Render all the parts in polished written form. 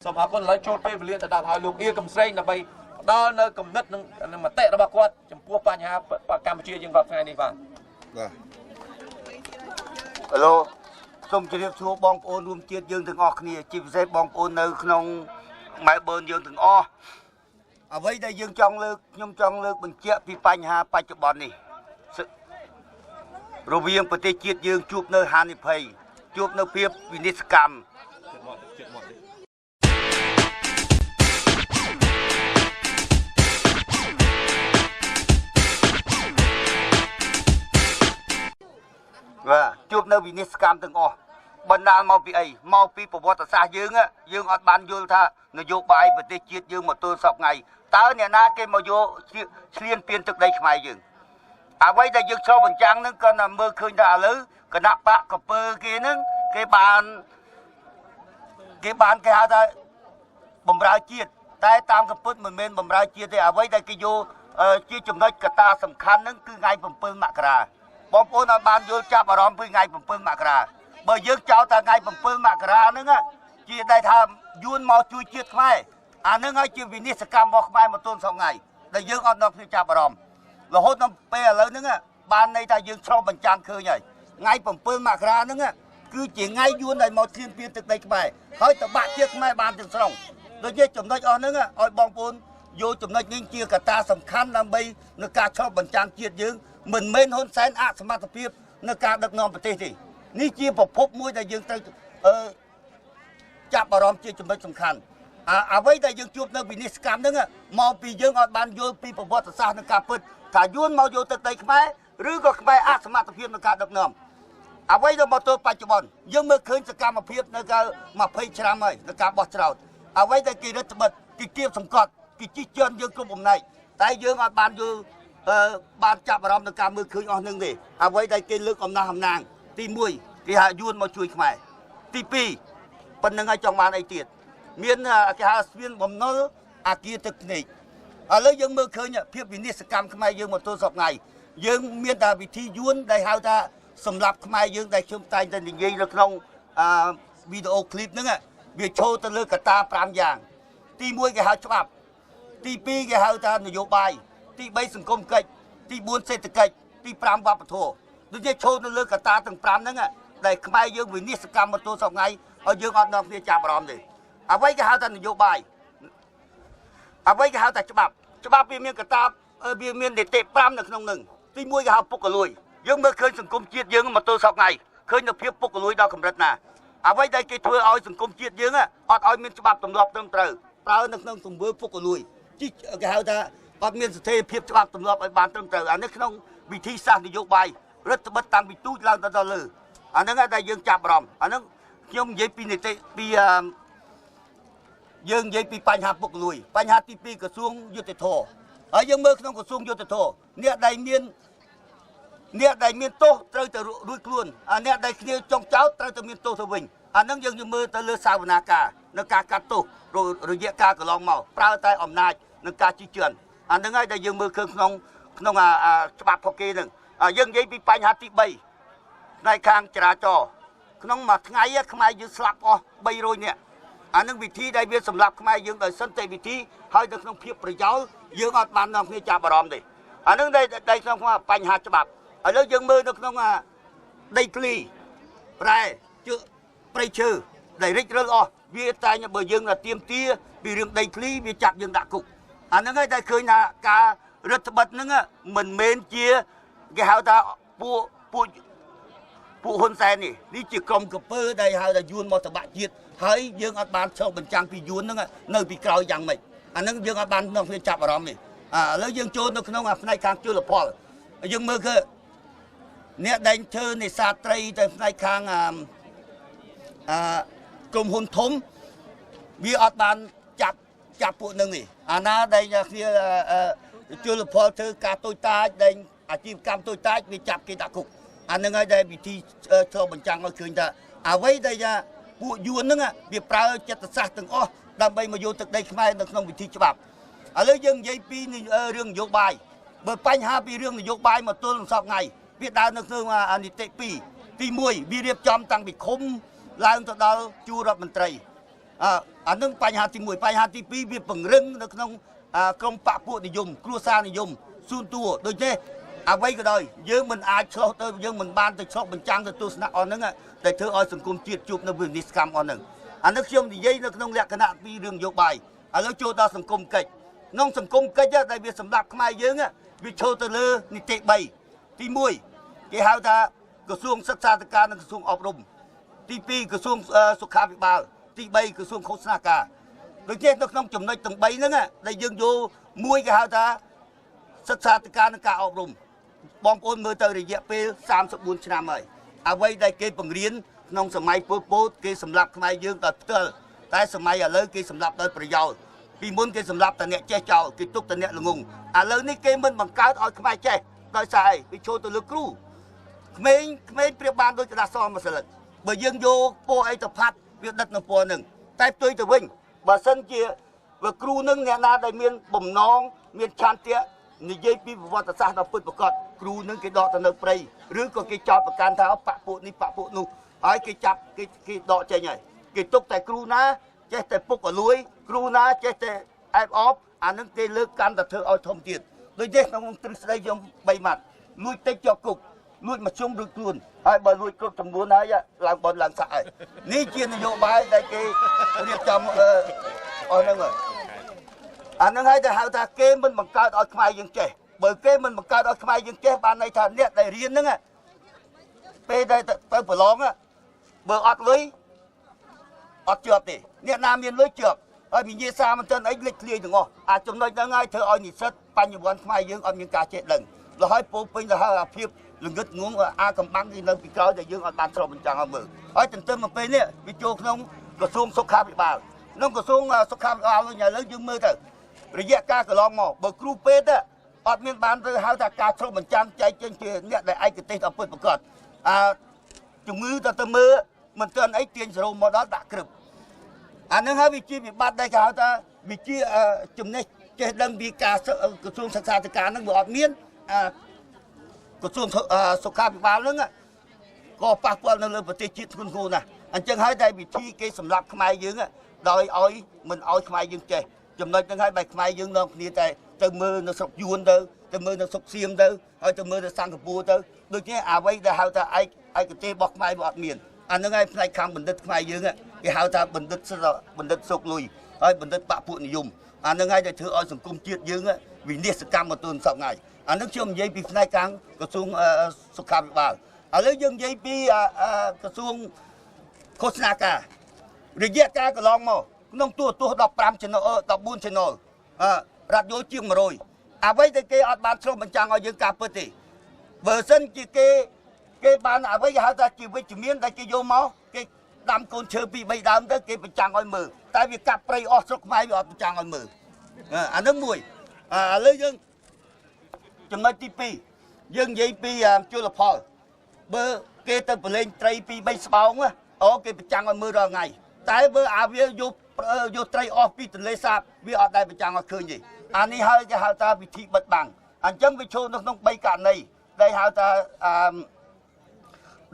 សូមអរគុណឥឡូវចូលពេលវេលាទៅដល់ហើយលោកអៀកំស្រេងដើម្បីផ្ដល់នៅគំនិតនិងមតិរបស់គាត់ចំពោះបញ្ហាកម្ពុជាយើងរាល់ថ្ងៃនេះបាទបាទហេឡូសូមជម្រាបសួរបងប្អូនរួមជាតិយើងទាំងអស់គ្នាជាពិសេសបងប្អូននៅក្នុងម៉ែបឺនយើងទាំងអស់អ្វីដែលយើងចង់លើកខ្ញុំចង់លើកបញ្ជាក់ពីបញ្ហាបច្ចុប្បន្ននេះរវាងប្រទេសជាតិយើងជួបនៅហានិភ័យជួបនៅភាពវិនិស្សកម្មបាទជួបនៅវិនិស្សកម្មទាំងអស់បណ្ដាលមកពីអីមកពីប្រវត្តិសាស្ត្រយើងយើងអត់បានយល់ថានយោបាយប្រទេសជាតិយើងមកទល់សពថ្ងៃតើអ្នកណាគេមកយកឆ្លៀនពៀនទឹកដីខ្មែរយើងអ្វីដែលយើងឆ្លុះបញ្ចាំងនឹងក៏មើលឃើញថាឥឡូវគណៈបកកពើគេនឹងគេបានគេហៅថាបំរើជាតិតែតាមកំពុតមិនមែនបំរើជាតិទេអ្វីដែលគេយកជាចំណុចកត្តាសំខាន់នឹងគឺថ្ងៃ7មករាបងប្អូនឲ្យបានយល់ចាប់អារម្មណ៍ពីថ្ងៃ7មករាបើយើងចោទថាថ្ងៃ7មករាហ្នឹងជាដែលថាយួនមកជួយជាតិខ្មែរអាហ្នឹងហើយជាវិនិស្សកម្មរបស់ខ្មែរមកទល់សពថ្ងៃដែលយើងអត់នាំគ្នាចាប់អារម្មណ៍រហូតដល់ពេលឥឡូវហ្នឹងបានន័យថាយើងឆ្លុះបញ្ចាំងឃើញហើយថ្ងៃ7មករាហ្នឹងគឺជាថ្ងៃយួនដែលមកឈ្លានពានទឹកដីខ្មែរហើយតបាក់ជាតិខ្មែរបានទាំងស្រុងដូចជាចំណុចអស់ហ្នឹងឲ្យបងប្អូនយកចំណុចនេះជាកត្តាសំខាន់ដើម្បីនៅការឆ្លុះបញ្ចាំងជាតិយើងមិនមែនហ៊ុនសែនអសមត្ថភាពនៅការដឹកនាំប្រទេសទេនេះជាប្រភពមួយដែលយើងត្រូវចាប់អារម្មណ៍ជាចំណុចសំខាន់អ្វីដែលយើងជួបនៅវិនិស្សកម្មហ្នឹងមកពីយើងអត់បានយល់ពីប្រវត្តិសាស្ត្រនិងការពិតថាយួនមកយកទឹកដីខ្មែរឬក៏ខ្មែរអសមត្ថភាពក្នុងការដឹកនាំអ្វីដែលមកទល់បច្ចុប្បន្នយើងមើលឃើញសកម្មភាពនៅកាល20ឆ្នាំហើយនៅការបោះឆ្នោតអ្វីដែលគេរដ្ឋបិទគេគៀបសង្កត់គេជិះជាន់យើងគ្រប់បំណែកតែយើងអត់បានយល់បានចាប់អារម្មណ៍នឹងការមើលឃើញអស់នឹងទេអ្វីដែលគេលើកអំណះអំណាងទី1គេហៅយួនមកជួយខ្មែរទី2ប៉ុណ្្នឹងហើយចង់បានអីទៀតមានគេហៅស្ពានបំណុលអាគារទឹកភ្នែកឥឡូវយើងមើលឃើញភាពវិនិស្សកម្មខ្មែរយើងមកទល់សពថ្ងៃយើងមានតែវិធីយួនដែលហៅថាសម្រាប់ខ្មែរយើងដែលខ្ញុំតែងតែនិយាយនៅក្នុងវីដេអូឃ្លីបហ្នឹងវាចូលទៅលើកត្តា5យ៉ាងទី1គេហៅច្បាប់ទី2គេហៅថានយោបាយទី3សង្គមកិច្ចទី4សេដ្ឋកិច្ចទី5វប្បធម៌ដូចជាចូលទៅលើកត្តាទាំង5ហ្នឹងដែលខ្មែរយើងវិនិស្សកម្មមកទល់សពថ្ងៃឲ្យយើងអត់នាំគ្នាចាប់អារម្មណ៍ទេអ្វីគេហៅថានយោបាយអ្វីគេហៅថាច្បាប់ច្បាប់វាមានកត្តាវាមាននីតិ5នៅក្នុងនឹងទី1គេហៅពុករលួយយើងមើលឃើញសង្គមជាតិយើងមកទល់សពថ្ងៃឃើញនៅភាពពុករលួយដល់កម្រិតណាអ្វីដែលគេធ្វើឲ្យសង្គមជាតិយើងអត់ឲ្យមានច្បាប់ទម្លាប់ត្រឹមត្រូវប្រើនៅក្នុងទង្វើពុករលួយគេហៅថាអត់មានស្ថិរភាពច្បាប់ទម្លាប់ឲ្យបានត្រឹមត្រូវអានេះក្នុងវិធីសាស្ត្រនយោបាយរដ្ឋបិទតាំងពីទូចឡើងដល់លើអាហ្នឹងដែលយើងចាប់អារម្មណ៍អាហ្នឹងខ្ញុំនិយាយពីនីតិពីយើងនិយាយពីបញ្ហាពុករលួយបញ្ហាទី2ក្រសួងយុត្តិធម៌ហើយយើងមើលក្នុងក្រសួងយុត្តិធម៌អ្នកដែលមានទោសត្រូវតែរួចខ្លួនអ្នកដែលគ្នាចង់ចោទត្រូវតែមានទោសទៅវិញអាហ្នឹងយើងមើលទៅលើសាវនាការនៅការកាត់ទោសរយៈកាលកន្លងមកប្រើតែអំណាចនិងការជិះជាន់អាហ្នឹងហើយដែលយើងមើលឃើញក្នុងច្បាប់របស់គេហ្នឹងយើងនិយាយពីបញ្ហាទី3ផ្នែកខាងចរាចរណ៍ក្នុងមួយថ្ងៃខ្មែរយើងស្លាប់អស់300នាក់អានឹងវិធីដែលវាសម្រាប់ខ្មែរយើងដោយសន្តិវិធីហើយនៅក្នុងភាពប្រយោលយើងអត់បាននាំគ្នាចាប់អារម្មណ៍ទេអានឹងដែលក្នុងបញ្ហាច្បាប់ឥឡូវយើងមើលនៅក្នុងដីធ្លីប្រែជើព្រៃឈើដែលរិចរិលអស់វាតែងបើយើងទៀមទាពីរឿងដីធ្លីវាចាប់យើងដាក់គុកអានឹងហើយតែឃើញថាការរដ្ឋបិទហ្នឹងមិនមែនជាគេហៅថាពួកហ៊ុនសែននេះជាក្រុមកពើដែលហៅថាយួនមកតបាក់ជាតិហើយយើងអត់បានឆ្លុះបញ្ចាំងពីយួនហ្នឹងនៅពីក្រោយយ៉ាងម៉េចអាហ្នឹងយើងអត់បាននាំគ្នាចាប់អារម្មណ៍ទេឥឡូវយើងចូលនៅក្នុងផ្នែកខាងជលផលយើងមើលគឺអ្នកដែលធ្វើនេសាទត្រីទៅផ្នែកខាងក្រុមហ៊ុនធំវាអត់បានចាប់ពួកហ្នឹងទេអាណាដែលគ្នាជលផលធ្វើការតូចតាចដែលអាជីវកម្មតូចតាចវាចាប់គេដាក់គុកអាហ្នឹងហើយដែលវិធីឆ្លុះបញ្ចាំងឲ្យឃើញថាអ្វីដែលពួកយួនហ្នឹងវាប្រើចិត្តសាស្ត្រទាំងអស់ដើម្បីមកយកទឹកដីខ្មែរនៅក្នុងវិធីច្បាប់ឥឡូវយើងនិយាយពីរឿងនយោបាយបើបញ្ហាពីរឿងនយោបាយមកទល់នឹងសពថ្ងៃវាដើរនៅក្នុងនីតិ2ទី1វារៀបចំតាំងពីឃុំឡើងទៅដល់ជួររដ្ឋមន្ត្រី អានឹងបញ្ហាទី1បញ្ហាទី2វាពង្រឹងនៅក្នុងក្រុមបពពួកនិយមគ្រួសារនិយមសួនតួដូច្នេះអ្វីក៏ដោយយើងមិនអាចឆ្លោះទៅយើងមិនបានទៅឆ្លោះបញ្ចាំងទៅទស្សនៈអស់ហ្នឹងដែលធ្វើឲ្យសង្គមជាតិជួបនៅវិនិច្ឆ័យកម្មអស់ហ្នឹងអានេះខ្ញុំនិយាយនៅក្នុងលក្ខណៈពីរឿងនយោបាយឥឡូវចូលដល់សង្គមកិច្ចក្នុងសង្គមកិច្ចដែលវាសម្រាប់ខ្មែរយើងវាចូលទៅលើនីតិ3ទី1គេហៅថាក្រសួងសិក្សាធិការនិងក្រសួងអប់រំទី2ក្រសួងសុខាភិបាលទី3ក្រសួងឃោសនាការដូច្នេះនៅក្នុងចំណុចទាំង3ហ្នឹងដែលយើងយកមួយគេហៅថាសិក្សាធិការនិងការអប់រំបងប្អូនមើលទៅរយៈពេល34ឆ្នាំហើយអ្វីដែលគេបង្រៀនក្នុងសម័យប៉ុលពតគេសម្លាប់ខ្មែរយើងដោយផ្ទាល់តែសម័យឥឡូវគេសម្លាប់ដោយប្រយោលពីមុនគេសម្លាប់តែអ្នកចេះចោលគេទុកតែអ្នកល្ងងឥឡូវនេះគេមិនបង្កើតឲ្យខ្មែរចេះដោយសារអីវាចូលទៅលើគ្រូក្មេងប្រៀបបានដូចក្តារសមួយស្លឹកបើយើងយកពណ៌អីទៅផាត់វាដិតនៅពណ៌នឹងតែផ្ទុយទៅវិញបើសិនជាបើគ្រូនឹងអ្នកណាដែលមានបំណងមានឆន្ទៈនិយាយពីប្រវត្តិសាស្ត្រដ៏ពិតប្រាកដគ្រូនឹងគេដកទៅនៅព្រៃឬក៏គេចោទប្រកាន់ថាបពពួកនេះបពពួកនោះហើយគេចាប់គេដកចេញហើយគេទុកតែគ្រូណាចេះតែពុកអលួយគ្រូណាចេះតែអែបអបអានឹងគេលើកកាន់តែធ្វើឲ្យធំទៀតដូចនេះក្នុងទ្រឹស្ដីខ្ញុំ3ម៉ាត់លួចតិចជាប់គុកលួចមកជុំរួចខ្លួនហើយបើលួចគ្រប់ចំនួនហើយឡើងបនឡើងសាក់ហើយនេះជានយោបាយដែលគេរៀបចំអស់ហ្នឹងអានឹងហើយដែលហៅថាគេមិនបង្កើតឲ្យខ្មែរយើងចេះបើគេមិនបង្កើតឲ្យខ្មែរយើងចេះបានន័យថាអ្នកដែលរៀនហ្នឹងពេលដែលទៅប្រឡងបើអត់លុយអត់ជាប់ទេអ្នកណាមានលុយជាប់ហើយវិញ្ញាសាមិនទាន់អីលេចធ្លាយទាំងអស់អាចំណុចហ្នឹងហើយធ្វើឲ្យនិស្សិតបញ្ញវន្តខ្មែរយើងអត់មានការចេះដឹងលហើយពោពេញទៅហើយអាភាពល្ងឹតងងអាកំបាំងគេនៅពីក្រោយដែលយើងអត់បានស្រុះបញ្ចាំងឲ្យមើលហើយទន្ទឹមមកពេលនេះវាចូលក្នុងក្រសួងសុខាភិបាលក្នុងក្រសួងសុខាភិបាលវិញឥឡូវយើងមើលទៅរយៈកាលកន្លងមកបើគ្រូពេទ្យអត់មានបានទៅហៅថាការស្រុះបញ្ចាំងចែកចេញជាអ្នកដែលឯកទេសដល់ពិតប្រាកដអាជំងឺទៅមើលមិនទាន់អីទាញសរោមកដល់ដាក់ក្រឹបអានឹងហើយវាជាវិបត្តិដែលគេហៅថាវាជាចំណេះចេះដឹងពីការក្រសួងសិក្សាធិការហ្នឹងវាអត់មានក្រសួងសុខាភិបាលហ្នឹងក៏ប៉ះពាល់នៅលើប្រទេសជាតិធ្ងន់ធ្ងរណាស់អញ្ចឹងហើយតែវិធីគេសម្រាប់ខ្មែរយើងដោយឲ្យមិនឲ្យខ្មែរយើងចេះចំណុចហ្នឹងហើយបែរខ្មែរយើងនាំគ្នាតែទៅមើលនៅស្រុកយួនទៅមើលនៅស្រុកសៀមទៅហើយទៅមើលនៅសិង្ហបុរីទៅដូចនេះអ្វីដែលហៅថាឯកទេសរបស់ខ្មែរវាអត់មានអាហ្នឹងហើយផ្នែកខាងបណ្ឌិតខ្មែរយើងគេហៅថាបណ្ឌិតសុកលុយហើយបណ្ឌិតបពពួកនិយមអាហ្នឹងហើយដែលធ្វើឲ្យសង្គមជាតិយើងវិនាសកម្មមកទល់សប្តាហ៍ថ្ងៃអាហ្នឹងខ្ញុំនិយាយពីផ្នែកខាងក្រសួងសុខាភិបាលឥឡូវយើងនិយាយពីក្រសួងឃោសនាការរយៈកាលកន្លងមកក្នុងទូរទស្សន៍15 channel 14 channel រ៉ាឌីយ៉ូជាង100អ្វីដែលគេអត់បានឆ្លុះបញ្ចាំងឲ្យយើងការពិតទេបើសិនជាគេបានអ្វីគេហៅថាជាវិជ្ជមានដែលគេយកមកគេដាំកូនឈើ2 3ដើមទៅគេបញ្ចាំងឲ្យមើលតែវាកាប់ព្រៃអស់ស្រុកខ្មែរវាអត់បញ្ចាំងឲ្យមើលអានឹងមួយឥឡូវយើងចំណុចទី2យើងនិយាយពីជលផលបើគេទៅប្រឡែងត្រី2 3ស្បោងអូគេបញ្ចាំងឲ្យមើលរាល់ថ្ងៃតែបើអាវាយកត្រីអស់ពីទន្លេសាបវាអត់ដែលបញ្ចាំងឲ្យឃើញទេអានេះហើយគេហៅថាវិធីបិទបាំងអញ្ចឹងវាចូលនៅក្នុង3ករណីដែលហៅថា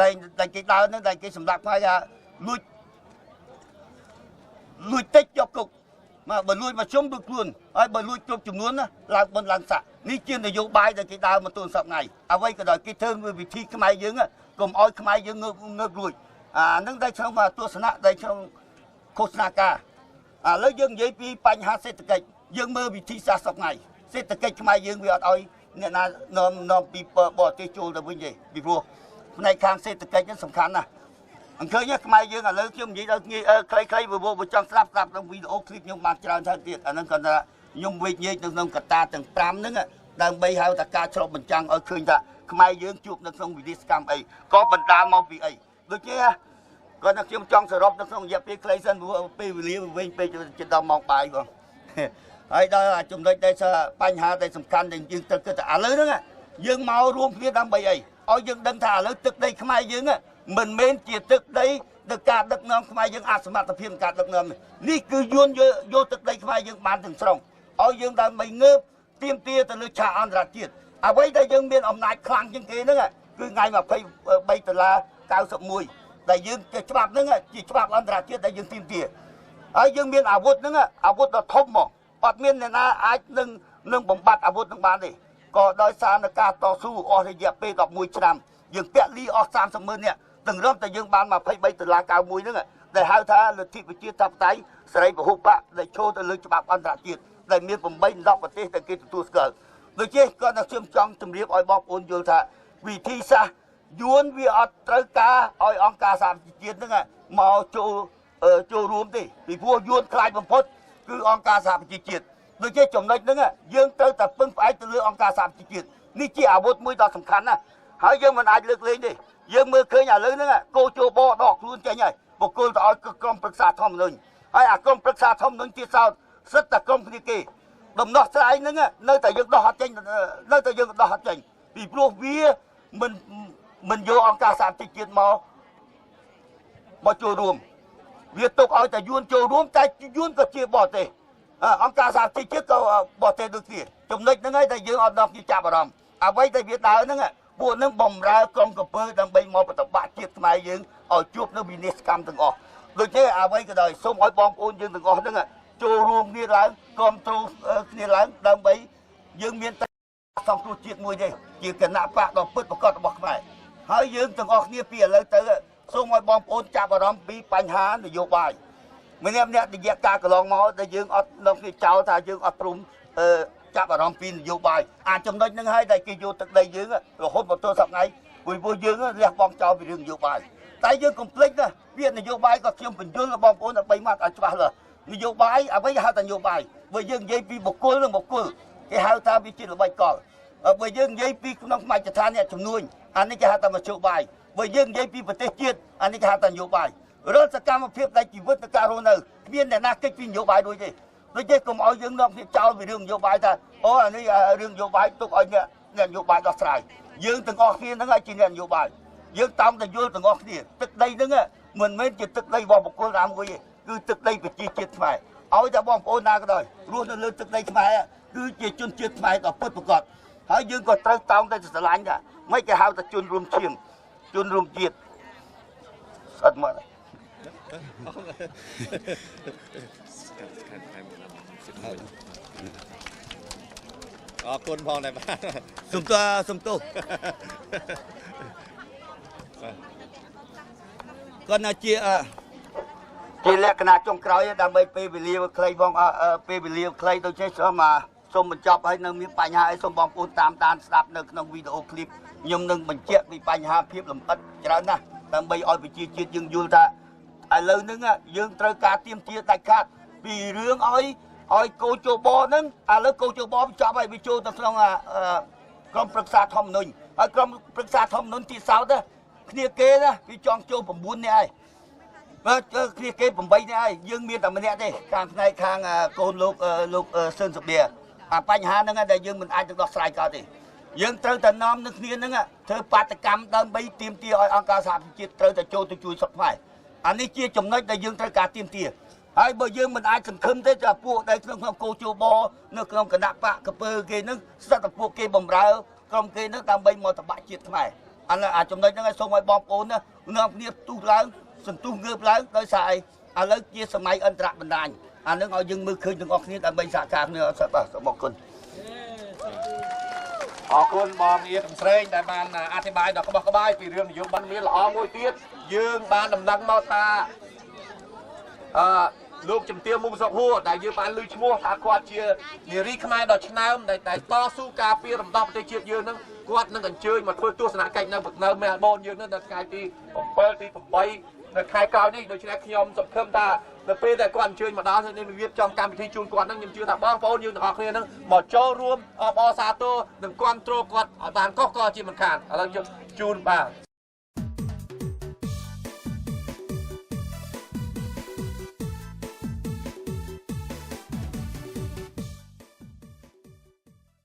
ដែលគេដើរហ្នឹងដែលគេសម្រាប់ខ្មែរថាលួចតិចជាប់គុកមកបើលួចមកជុំដូចខ្លួនហើយបើលួចគ្រប់ចំនួនណាឡើងបនឡើងសាក់នេះជានយោបាយដែលគេដើរមកទល់សប្តាហ៍ថ្ងៃអ្វីក៏ដោយគេធ្វើវិធីខ្មែរយើងកុំឲ្យខ្មែរយើងងើបលួចអាហ្នឹងដែលក្នុងទស្សនៈដែលក្នុងឃោសនាការឥឡូវយើងនិយាយពីបញ្ហាសេដ្ឋកិច្ចយើងមើលវិធីសាស្ត្រសប្តាហ៍ថ្ងៃសេដ្ឋកិច្ចខ្មែរយើងវាអត់ឲ្យអ្នកណានាំពីបរទេសចូលទៅវិញទេពីព្រោះផ្នែកខាងសេដ្ឋកិច្ចហ្នឹងសំខាន់ណាស់អង្គើញខ្មែរយើងឥឡូវខ្ញុំនិយាយដល់ខ្លីៗព្រោះចង់ស្ដាប់ក្នុងវីដេអូឃ្លីបខ្ញុំបានច្រើនថែមទៀតអាហ្នឹងគាត់ថាខ្ញុំវេកញែកនៅក្នុងកត្តាទាំង5ហ្នឹងដើម្បីហៅថាការឆ្លុះបញ្ចាំងឲ្យឃើញថាខ្មែរយើងជួបនៅក្នុងវិធីសកម្មអីក៏បណ្ដាលមកពីអីដូចជាគាត់ថាខ្ញុំចង់សរុបនៅក្នុងរយៈពេលខ្លីសិនព្រោះពេលវេលាវិញពេកជិតដល់ម៉ោងបាយបងហើយដល់ចំណុចដែលបញ្ហាដែលសំខាន់ដែលយើងត្រូវគិតថាឥឡូវហ្នឹងយើងមករួមគ្នាដើម្បីអីឲ្យយើងដឹងថាឥឡូវទឹកដីខ្មែរយើងមិនមែនជាទឹកដីទៅការដឹកនាំខ្មែរយើងអសមត្ថភាពការដឹកនាំនេះគឺយួនយកទឹកដីខ្មែរយើងបានទាំងស្រុងឲ្យយើងដើម្បីងើបទាមទារទៅលើឆាកអន្តរជាតិអ្វីដែលយើងមានអំណាចខ្លាំងជាងគេហ្នឹងគឺថ្ងៃ23ដុល្លារ91ដែលយើងច្បាប់ហ្នឹងជាច្បាប់អន្តរជាតិដែលយើងទាមទារ ហើយយើងមានអាវុធហ្នឹងអាវុធដ៏ធំមកអត់មានអ្នកណាអាចនឹងបំបត្តិអាវុធនឹងបានទេក៏ដោយសារនឹងការតស៊ូអស់រយៈពេល11ឆ្នាំយើងពាក់លីអស់30ម៉ឺននាក់ទាំងរំតែយើងបាន23ដុល្លារ91ហ្នឹងដែលហៅថាលទ្ធិប្រជាធិបតេយ្យសេរីពហុបកដែលចូលទៅលើច្បាប់អន្តរជាតិដែលមាន8 10ប្រទេសដែលគេទទួលស្គាល់ដូចជាគាត់នៅខ្ញុំចង់ជម្រាបឲ្យបងប្អូនយល់ថាវិធីសាស្ត្រយួនវាអត់ត្រូវការឲ្យអង្គការសហប្រជាជាតិហ្នឹងមកចូលរួមទេពីព្រោះយួនខ្លាចបំផុតគឺអង្គការសហប្រជាជាតិដូចជាចំណុចហ្នឹងយើងត្រូវតែពឹងផ្អែកទៅលើអង្គការសហប្រជាជាតិនេះជាអាវុធមួយដ៏សំខាន់ណាស់ហើយយើងមិនអាចលើកលែងទេយើងមើលឃើញឥឡូវហ្នឹងគោជបដកខ្លួនចេញហើយបុគ្គលទៅឲ្យក្រុមប្រឹក្សាធម្មនុញ្ញហើយអាក្រុមប្រឹក្សាធម្មនុញ្ញទៀតសោតសិតតែក្រុមគ្នាគេដំណោះស្រាយហ្នឹងនៅតែយើងដោះអត់ចេញនៅតែយើងដោះអត់ចេញពីព្រោះវាមិនយកអង្គការសហប្រជាជាតិមកចូលរួមវាទុកឲ្យតែយួនចូលរួមតែយួនក៏ជាបរទេសអង្គការសហប្រជាជាតិក៏បរទេសដូចគ្នាចំណុចហ្នឹងហើយតែយើងអត់ដល់គេចាប់អារម្មណ៍អ្វីដែលវាដើរហ្នឹងពួកហ្នឹងបំរើក្រុមកពើដើម្បីមកបតបាក់ជាតិខ្មែរយើងឲ្យជួបនៅវិនាសកម្មទាំងអស់ដូចនេះអ្វីក៏ដោយសូមឲ្យបងប្អូនយើងទាំងអស់ហ្នឹងចូលរួមគ្នាឡើងគ្រប់គ្រងគ្នាឡើងដើម្បីយើងមានតែសង្គ្រោះជាតិមួយទេជាគណៈបកដ៏ពិតប្រាកដរបស់ខ្មែរហើយយើងទាំងអស់គ្នាពីឥឡូវទៅសូមឲ្យបងប្អូនចាប់អារម្មណ៍ពីបញ្ហានយោបាយម្នាក់ម្នាក់រយៈកាលកន្លងមកដែលយើងអត់នាំគ្នាចោលថាយើងអត់ព្រមចាប់អារម្មណ៍ពីនយោបាយអាចចំណុចហ្នឹងហើយដែលគេយកទឹកដីយើងរហូតមកទល់សប្តាហ៍ថ្ងៃព្រោះយើងលះបង់ចោលពីរឿងនយោបាយតែយើងកុំភ្លេចណាវានយោបាយក៏ខ្ញុំបញ្យល់បងប្អូនដើម្បីមកឲ្យច្បាស់លាស់នយោបាយអ្វីហៅថានយោបាយបើយើងនិយាយពីបុគ្គលនិងបុគ្គលគេហៅថាវាជាល្បិចកលបើយើងនិយាយពីក្នុងមជ្ឈដ្ឋានអ្នកជំនួញអានេះគេហៅថាមធ្យោបាយបើយើងនិយាយពីប្រទេសជាតិអានេះគេហៅថានយោបាយរាល់សកម្មភាពនៃជីវិតនៃការរស់នៅគ្មានអ្នកណាគេចពីនយោបាយដូចទេដូចទេកុំឲ្យយើងនាំគ្នាចោលពីរឿងនយោបាយថាអូអានេះរឿងនយោបាយទុកឲ្យអ្នកនយោបាយដោះស្រាយយើងទាំងអស់គ្នាហ្នឹងហើយជាអ្នកនយោបាយយើងតាមតែយល់ទាំងអស់គ្នាទឹកដីហ្នឹងមិនមែនជាទឹកដីរបស់បុគ្គលណាមួយទេគឺទឹកដីប្រជាជាតិខ្មែរឲ្យតែបងប្អូនណាក៏ដោយរស់នៅលើទឹកដីខ្មែរគឺជាជនជាតិខ្មែរដ៏ពិតប្រាកដហើយយើងក៏ត្រូវតោងតែស្រឡាញ់ដែរមិនគេហៅថាជនរួមឈាមជនរួមជាតិស្អិតមកអរគុណផងដែរបាទសុំទោសគាត់ណាជាលក្ខណៈចុងក្រោយដើម្បីពេលវេលាខ្លីបងពេលវេលាខ្លីដូចនេះសូមបញ្ចប់ហើយនៅមានបញ្ហាអីសូមបងប្អូនតាមដានស្ដាប់នៅក្នុងវីដេអូឃ្លីបខ្ញុំនឹងបញ្ជាក់ពីបញ្ហាភាពលម្អិតច្រើនណាស់ដើម្បីឲ្យប្រជាជាតិយើងយល់ថាឥឡូវហ្នឹងយើងត្រូវការទាមទារដាច់ខាតពីរឿងឲ្យកោជបហ្នឹងឥឡូវកោជបវាចប់ហើយវាចូលទៅក្នុងក្រុមប្រឹក្សាធម្មនុញ្ញហើយក្រុមប្រឹក្សាធម្មនុញ្ញទីសោតគ្នាគេណាវាចង់ចូល9នាក់ហើយបើគ្នាគេ8នាក់ហើយយើងមានតែម្នាក់ទេខាងផ្នែកខាងកូនលោកលោកសឿនសុបៀអាបញ្ហាហ្នឹងដែលយើងមិនអាចទៅដោះស្រាយកើតទេយើងត្រូវតែនាំនឹងគ្នាហ្នឹងធ្វើបាតកម្មដើម្បីទាមទារឲ្យអង្គការសហប្រជាជាតិត្រូវតែចូលទៅជួយស្រុកខ្មែរអានេះជាចំណុចដែលយើងត្រូវការទាមទារហើយបើយើងមិនអាចសង្ឃឹមទេថាពួកដែលក្នុងគោជបនៅក្នុងគណៈបកកពើគេហ្នឹងស្ថិតតែពួកគេបំរើក្រុមគេហ្នឹងដើម្បីមកតបាក់ជាតិខ្មែរអាចំណុចហ្នឹងឲ្យសូមឲ្យបងប្អូនណានាំគ្នាផ្ទុះឡើងសន្ទុះងើបឡើងដោយសារអីឥឡូវជាសម័យអន្តរបណ្ដាញអានឹងឲ្យយើងមើលឃើញទាំងអស់គ្នាដើម្បីសហការគ្នាបាទសូមអរគុណអរគុណបងអៀកំស្រេងដែលបានអធិប្បាយដ៏ក្បោះក្បាយពីរឿងនយោបាយមានល្អមួយទៀតយើងបានដំណឹងមកថាលោកជំទាវមុំសុកហួរដែលយើងបានឮឈ្មោះថាគាត់ជានារីខ្មែរដ៏ឆ្នើមដែលតស៊ូការពាររំដោះប្រទេសជាតិយើងនឹងគាត់នឹងអញ្ជើញមកធ្វើទស្សនកិច្ចនៅមែលប៊នយើងនឹងនៅថ្ងៃទី7ទី8នៅខែក្រោយនេះដូច្នេះខ្ញុំសង្ឃឹមថានៅពេលដែលគាត់អញ្ជើញមកដល់នេះរៀបចំកម្មវិធីជូនគាត់នឹងខ្ញុំជឿថាបងប្អូនយើងទាំងអស់គ្នានឹងមកចូលរួមអបអរសាទរនិងគាំទ្រគាត់ឲ្យបានកុះករជាមិនខានឥឡូវយើងជូនបាទ